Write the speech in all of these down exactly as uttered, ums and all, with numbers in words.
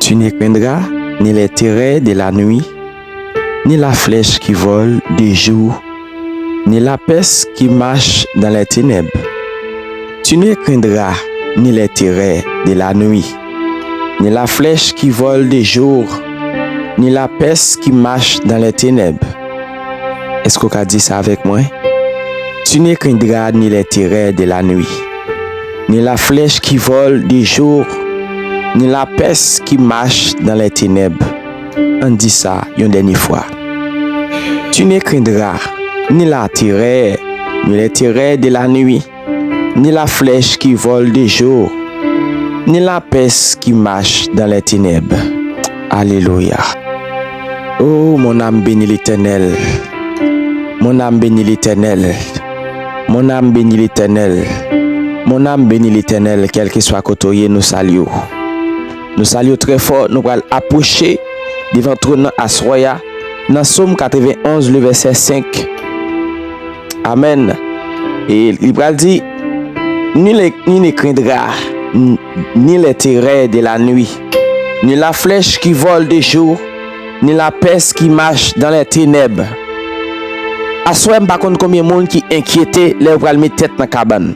Tu ne craindras ni les terreurs de la nuit, ni la flèche qui vole de jour, ni la peste qui marche dans les ténèbres. Tu ne craindras ni les terreurs de la nuit, ni la flèche qui vole de jour, ni la peste qui marche dans les ténèbres. Èske w ka di sa avèk mwen? Tu ne craindras ni les terreurs de la nuit, ni la flèche qui vole de jour, ni la peste qui marche dans les ténèbres. Ann di sa yon dènye fwa. Tu ne craindras ni la terreur, ni les terreurs de la nuit, ni la flèche qui vole de jour, ni la peste qui marche dans les ténèbres. Alléluia. Oh, mon âme bénit l'Éternel. Mon âme bénit l'Éternel. Mon âme bénit l'Éternel. Mon âme bénit l'Éternel, kèlkeswa kote w ye, nou salye w. Nou salye w trè fò, nou pral apwoche devan twòn nan aswè a, nan Sòm katrevenn onz, le vèsè senk. Amèn. E li pral di, ni le, ni ne craindra, n-, ni les terreurs de la nuit, ni la flèche qui vole de jour, ni la peste qui marche dans les ténèbres. Aswè, m pa konn konbyen moun ki enkyete lè yo pral met tèt nan kabann.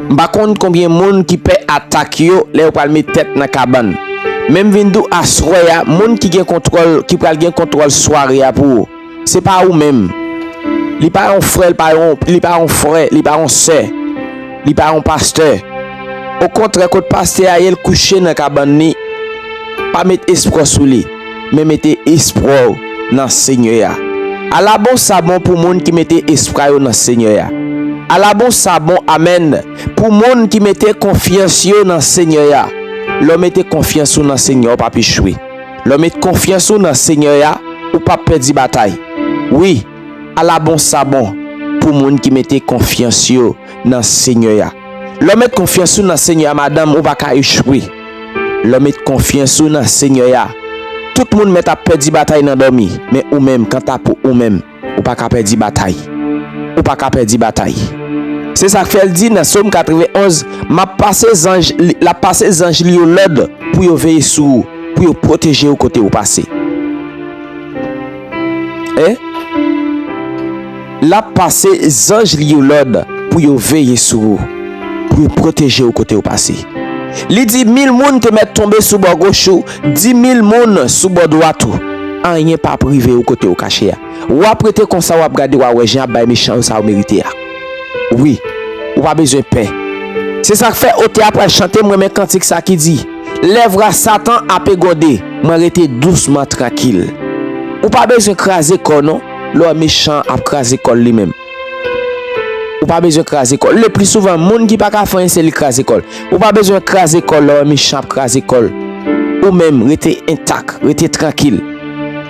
M pa konn konbyen moun ki pè atak yo lè yo pral met tèt nan kabann. Men m vin di w aswè a, moun ki gen kontwòl, ki pral gen kontwòl sware a pou ou, se pa ou menm. Li pa yon frè, li pa yon, li pa yon frè, li pa yon sè, li pa yon pastè. Okontrè, kot pastè a ye, l kouche nan kabann li, pa met espwa w sou li, men mete espwa w nan Senyè a. Ala bon sa bon pou moun ki mete espwa yo nan Senyè a. Ala bon sa bon, amèn, pou moun ki mete konfyans yo nan Senyè a. Lè w mete konfyans ou nan Senyè a, w p ap echwe. Lè w met konfyans ou nan Senyè a, ou p ap pèdi batay. Wi, ala bon sa bon pou moun ki mete konfyans yo nan Senyè a. Lè w met konfyans ou nan Senyè a, madanm, ou pa ka echwe. Lè w met konfyans ou nan Senyè a, tout moun mèt ap pèdi batay nan dòmi, men ou menm, kanta pou ou menm, ou pa ka pèdi batay. Ou pa ka pèdi batay. Se sa k fè l di nan Sòm katrevenn onz, m ap pase zanj li, l ap pase zanj li yo lòd pou yo veye sou ou, pou yo pwoteje w kote w pase. E l ap pase zanj li yo lòd pou yo veye sou ou, pou yo pwoteje w kote w pase. Li di, mil moun te mèt tonbe sou bò goch ou, di mil moun sou bò dwat ou. Anyen p ap rive w kote w kache a. W ap rete konsa, w ap gade, w a wè jan y ap bay mechan yo sa yo merite a. Wi, ou pa bezwen pè. Se sa k fè otè a pral chante, m renmen kantik sa ki di, lè vra Satan ape gwonde, mwen rete dousman, trankil. Ou pa bezwen kraze kò w non, lè w wè mechan an ap kraze kò l li menm. Ou pa bezwen kraze kò l. Le pli souvan, moun ki pa ka fè anyen, se li k kraze kò l. Ou pa bezwen kraze kò l lè w wè mechan ap kraze kò l. Ou menm, rete entak, rete trankil.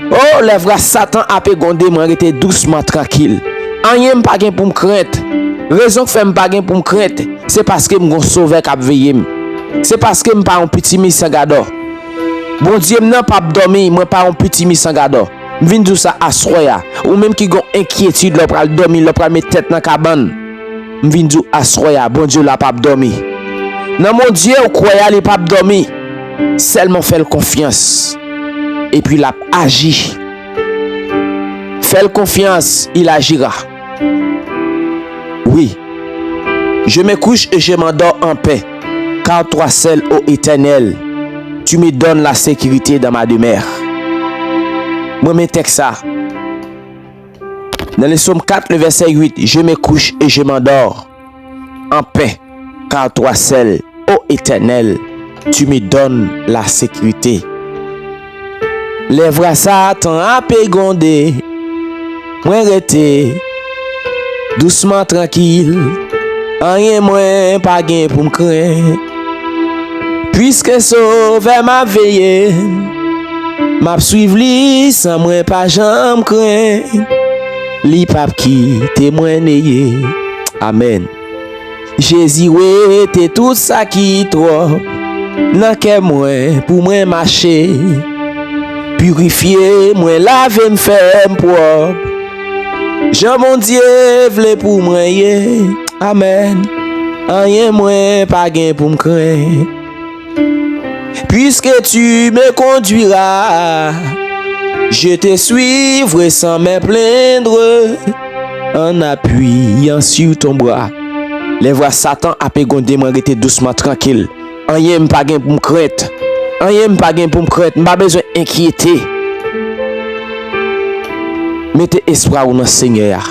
O, lè vra Satan ape gwonde, mwen rete dousman, trankil. Anyen m pa gen pou m krent. Rezon k fè m pa gen pou m krent, se paske m gon Sovè k ap veye m. Se paske m pa yon pitimi san gadò. Bondye m nan p ap dòmi, mwen pa yon pitimi san gadò. M vin di w sa aswè a. Ou menm ki gon enkyetid lè w pral dòmi, lè w pral met tèt nan kabann. M vin di w aswè a, Bondye w la p ap dòmi. Nan Bondye w kwè a, li p ap dòmi. Sèlman fè l konfyans. Epi l ap aji. Fè l konfyans, il agira. Oui. Je me couche et je m'endors en paix, car toi seul, ô Éternel, tu me donnes la sécurité dans ma demeure. Mwen renmen tèks sa. Dans le psaume quatre, le verset huit, je me couche et je m'endors en paix, car toi seul, ô Éternel, tu me donnes la sécurité. Lè vra Satan ape gwonde, mwen rete dousman, trankil. Anyen mwen pa gen pou m krent. Piske Sovè m ap veye, m ap swiv li san mwen pa janm krent. Li p ap kite mwen neye. Amèn. Jezi wete tout sa ki twòp nan kè mwen pou mwen mache. Pirifye mwen, lave m, fè m pwòp. Jan Bondye vle pou mwen ye. Amèn. Anyen mwen pa gen pou m krent. Puisque tu me conduiras, je te suivrai sans me plaindre, en appuyant sur ton bras. Lè vwa Satan ape gwonde, mwen rete dousman, trankil. Anyen m pa gen pou m krent. Anyen m pa gen pou m krent. M pa bezwen enkyete. Mete espwa w nan Senyè a.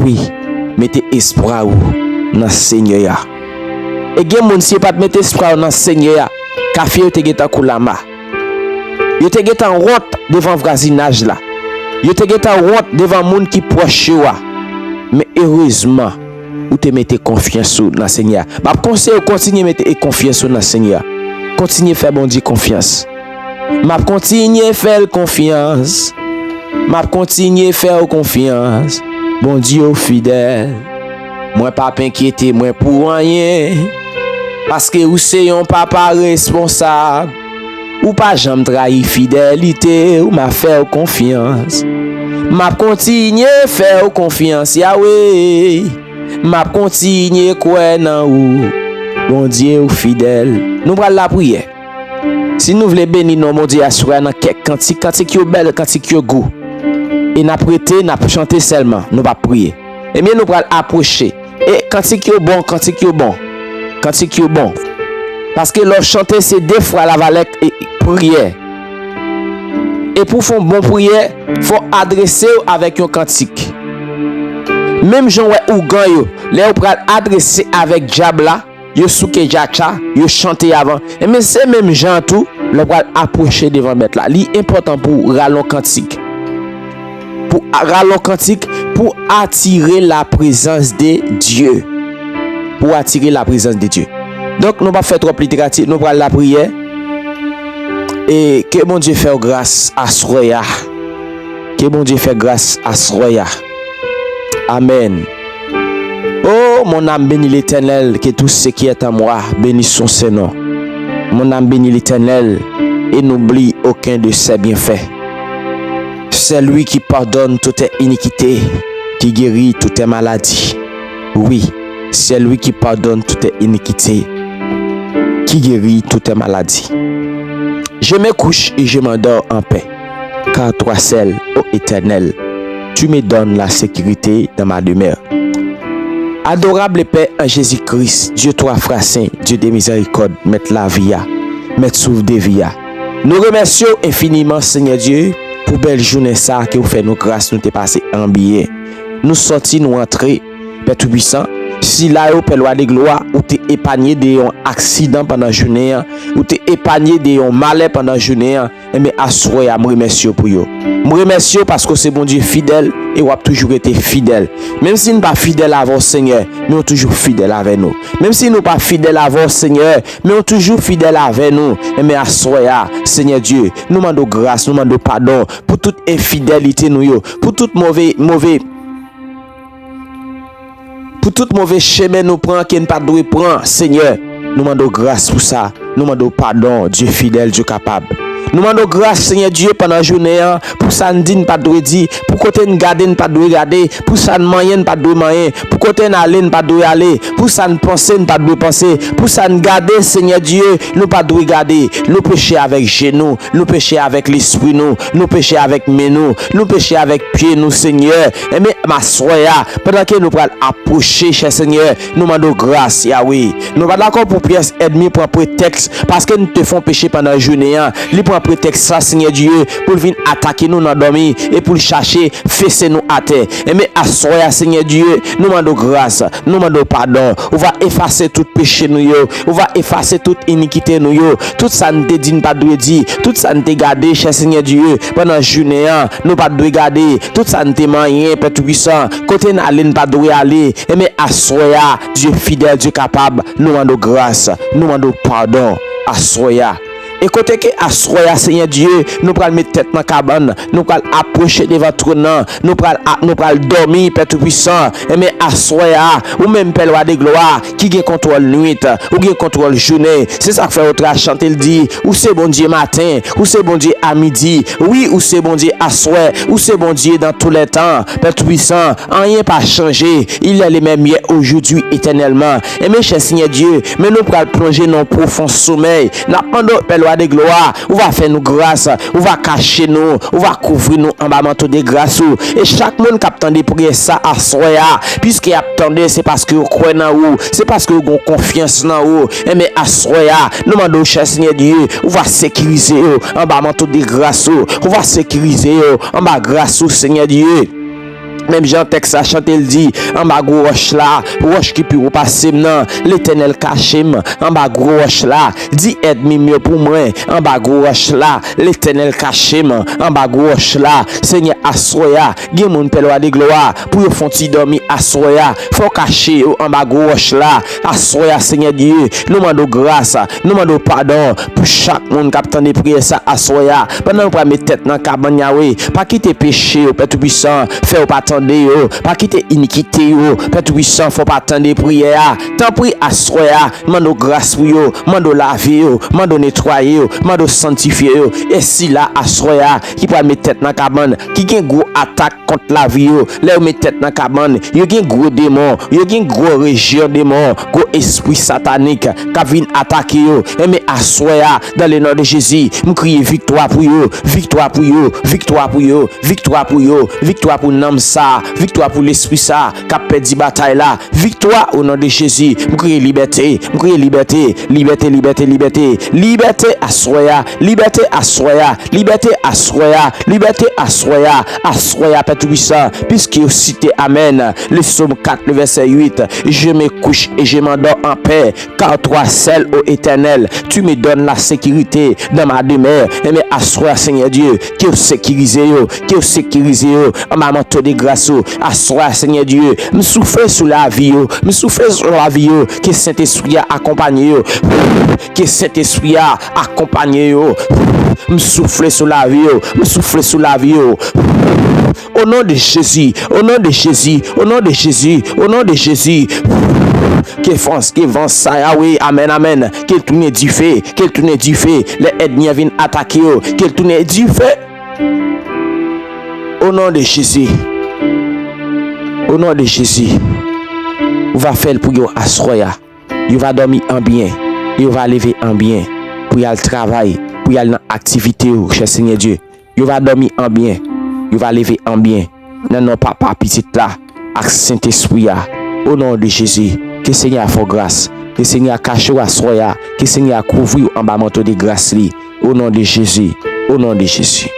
Wi, mete espwa w nan Senyè a. E gen moun, si yo pa t mete espwa yo nan Senyè a, kafye yo te gentan kou lama. Yo te gentan wont devan vwazinaj la. Yo te gentan wont devan moun ki pwòch yo a. Men erezman, ou te mete konfyans ou nan Senyè a. M ap konseye w kontinye mete konfyans ou nan Senyè a. Kontinye fè Bondye konfyans. M ap kontinye fè l konfyans. M ap kontinye fè w konfyans. Bondye, ou fidèl. Mwen p ap enkyete mwen pou anyen. Paske ou se yon papa responsab. Ou pa janm trayi fidelite w, m ap fè w konfyans. M ap kontinye fè w konfyans, Yawe. M ap kontinye kwè nan ou. Bondye, ou fidèl. Nou pral lapriyè. Si nou vle beni non Bondye aswè a nan kèk kantik, kantik yo bèl, kantik yo gou. E n ap rete, n ap chante sèlman, nou p ap priye. Ebyen, nou pral apwoche. E kantik yo bon, kantik yo bon. Kantik yo bon. Paske lè w chante, se de fwa lavalè e priyè. E pou w fè yon bon priyè, fò w adrese w avèk yon kantik. Menm jan w wè ougan yo, lè yo pral adrese avèk dyab la, yo souke djatcha, yo chante avan. Ebyen, se menm jan an tou, lè w pral apwoche devan Mèt la. Li enpòtan pou w rale yon kantik. Pou a- rale yon kantik, pou atire la prezans de Dye. Pou atire la prezans de Dye. Donk, nou p ap fè twòp literati, nou pral lapriyè. E ke Bondye fè w gras aswè a. Ke Bondye fè gras aswè a. Amèn. Oh, mon âme bénit l'Éternel, que tout ce qui est en moi bénisse son saint nom. Mon âme bénit l'Éternel et n'oublie aucun de ses bienfaits. C'est lui qui pardonne toutes tes iniquités, qui guérit toutes tes maladies. Oui, c'est lui qui pardonne toutes tes iniquités, qui guérit toutes tes maladies. Je me couche et je m'endors en paix, car toi seul, ô Éternel, tu me donnes la sécurité dans ma demeure. Adorable Père en Jésus-Christ, Dieu trois fois saint, Dieu de miséricorde, Mèt lavi a, Mèt souf de vi a. Nou remèsye w enfiniman, Senyè Dye, pou bèl jounen sa a ke w fè nou gras, nou te pase an byen. Nou sòti, nou antre, Pè Toupisan, sila yo, Pè Lwa de glwa, ou te epanye de yon aksidan pandan jounen an, ou te epanye de yon malè pandan jounen an, enben, aswè a, m remèsye w pou yo. M remèsye w paske w se Bondye fidèl e w ap toujou rete fidèl. Menm si n pa fidèl avè w, Senyè, men w toujou fidèl avè nou. Menm si nou pa fidèl avè w, Senyè, men w toujou fidèl avè nou. Enben, aswè a, Senyè Dye, nou mande w gras, nou mande w padon pou tout enfidelite nou yo, pou tout move, move, pou tout move chemen nou pran ke n pa t dwe pran, Senyè. Nou mande w gras pou sa. Nou mande w padon, Dye fidèl, Dye kapab. Nou mande w gras, Senyè Dye, pandan jounen an, pou sa n di n pa t dwe di, pou kote n gade n pa t dwe gade, pou sa n manyen n pa t dwe manyen, pou kote n ale n pa t dwe ale, pou sa n panse n pa t dwe panse, pou sa n gade, Senyè Dye, nou pa t dwe gade. Nou peche avèk je nou, nou peche avèk lespri nou, nou peche avèk men nou, nou peche avèk pye nou, Senyè. Enben, aswè a, pandan ke nou pral apwoche, chè Senyè, nou mande w gras, Yawe. Nou pa dakò pou pyès ènmi pran pretèks, paske n te fè yon peche pandan jounen an. Li pran pretèks sa, Senyè Dye, pou l vin atake nou nan dòmi e pou l chache fese nou atè. Enben, aswè a, Senyè Dye, nou mande w gras, nou mande w padon. Ou va efase tout peche nou yo, ou va efase tout inikite nou yo, tout sa n te di n pa t dwe di, tout sa n te gade, chè Senyè Dye, pandan jounen an, nou pa t dwe gade, tout sa n te manyen, Pè Toupisan, kote n ale n pa t dwe ale. Enben, aswè a, Dye fidèl, Dye kapab, nou mande w gras, nou mande w padon, aswè a. E kote ke aswè a, Senyè Dye, nou pral met tèt nan kabann, nou pral apwoche devan twòn nan, nou pral a-, nou pral dòmi, Pè Toupisan. Enben, aswè a, ou menm Pè Lwa de Glwa, ki gen kontwòl nwit, ou gen kontwòl jounen. Se sa k fè otè a chante l di, ou se Bondye maten, ou se Bondye a midi, wi, ou se Bondye aswè, ou se Bondye dans tous les temps. Pè Toupisan, anyen pa chanje. Il est le même hier, aujourd'hui, éternellement. Enben, chè Senyè Dye, men nou pral plonje nan yon pwofon somèy. N ap mande w, Pè Lwa de Glwa, ou va fè nou gras, ou va kache nou, ou va kouvri nou anba manto de gras ou. E chak moun k ap tande priyè sa aswè a, piske y ap tande, se paske yo kwè nan ou, se paske yo gen konfyans nan ou. Enben, aswè a, nou mande w, chè Senyè Dye, ou va sekirize yo anba manto de gras ou, ou va sekirize yo anba gras ou, Senyè Dye. Menm jan tèks la chante l di, anba gwo wòch la, wòch ki pi wo pase m nan, Letènèl kache m anba gwo wòch la, di ènmi m yo pou mwen anba gwo wòch la, Letènèl kache m anba gwo wòch la. Senyè, aswè a, gen moun Pè Lwa de Glwa, pou yo fè yon ti dòmi aswè a, fò w kache yo anba gwo wòch la. Aswè a, Senyè Dye, nou mande w gras, nou mande w padon pou chak moun k ap tande priyè sa aswè a. Pandan nou pral met tèt nan kabann, Yawe, pa kite peche yo, Pè Toupisan, fè yo pa tande yo. Pa kite inikite yo, Pè Toupisan, fè yo pa tande priyè a. Tanpri, aswè a, mande w gras pou yo, mande w lave yo, mande w netwaye yo, mande w sanntifye yo. E sila aswè a ki pral met tèt nan kabann, ki gen gwo atak kont lavi yo. Lè yo met tèt nan kabann, yo gen gwo demon, yo gen gwo rejyon demon, gwo espri satanik k ap vin atake yo. Enben, aswè a, dans le nom de Jésus, m kriye viktwa pou yo, viktwa pou yo, viktwa pou yo, viktwa pou yo, viktwa pou nanm sa, viktwa pou lespri sa k ap pèdi batay la, viktwa, o non de Jezi. M kriye libète, m kriye libète, libète, libète, libète, libète aswè a, libète aswè a, libète aswè a, libète aswè a, aswè a, Pè Toupisan, piske yo site amèn, le psaume quatre, le verset huit, je me couche et je m'endors en paix, car toi seul, ô Éternel, tu me donnes la sécurité dans ma demeure. Enben, aswè a, Senyè Dye, ke w sekirize yo, ke w sekirize yo anba manto de gras ou. Aswè a, Senyè Dye, m soufle sou lavi yo, m soufle sou lavi yo, ke Sentespri a akonpanye yo, ke Sentespri a akonpanye yo. M soufle sou lavi yo, m soufle sou lavi yo. O non de Jezi, o non de Jezi, o non de Jezi, o non de Jezi. Ke fòs, ke van sa, Yawe, amèn, amèn. Ke l tounen dife, ke l tounen dife. Lè ènmi an vin atake yo, ke l tounen dife. O non de Jezi. O non de Jezi. Ou va fè l pou yo aswè a. Yo va dòmi an byen. Yo va leve an byen. Pou y al travay. Pou y al nan aktivite yo, chè Senyè Dye. Yo va dòmi an byen. Yo va leve an byen. Nan non Papa, Pitit la, ak Sentespri a. O non de Jezi, ke Senyè a fè w gras. Ke Senyè a kache w aswè a. Ke Senyè a kouvri w anba manto de gras li. O non de Jezi. O non de Jezi.